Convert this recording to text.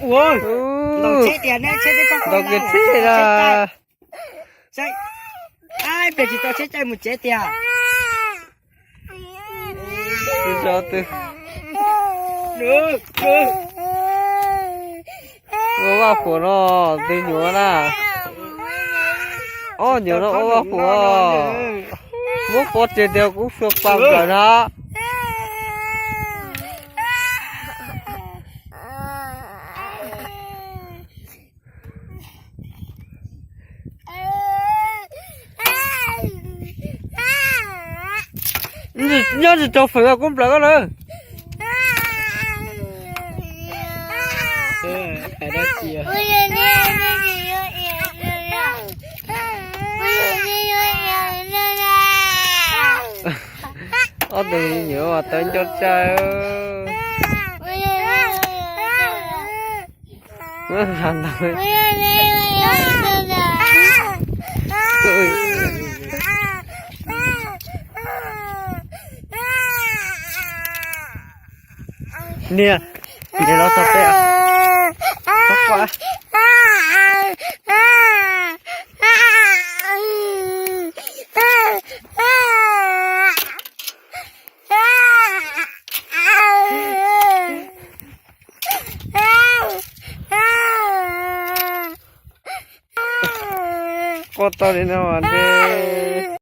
Ua, ntaus tsheb tiag ne, tsheb twb txog ntaus kiag tsheb na. Pem tsis tau tsheb caij mus tsev tiag. Ua Vaj Huam no, twg nyuam na? Ob nyuam no ua Vaj Huam. Muab pov tseg tias kuv sua pa nplawm na. Nyob tsis rau feem kub nplawm koj lawm. Ob tug me nyuam mas tawv ncauj tsawv. Niam, niam los txog peb. Quaj tau li no mas ntshe.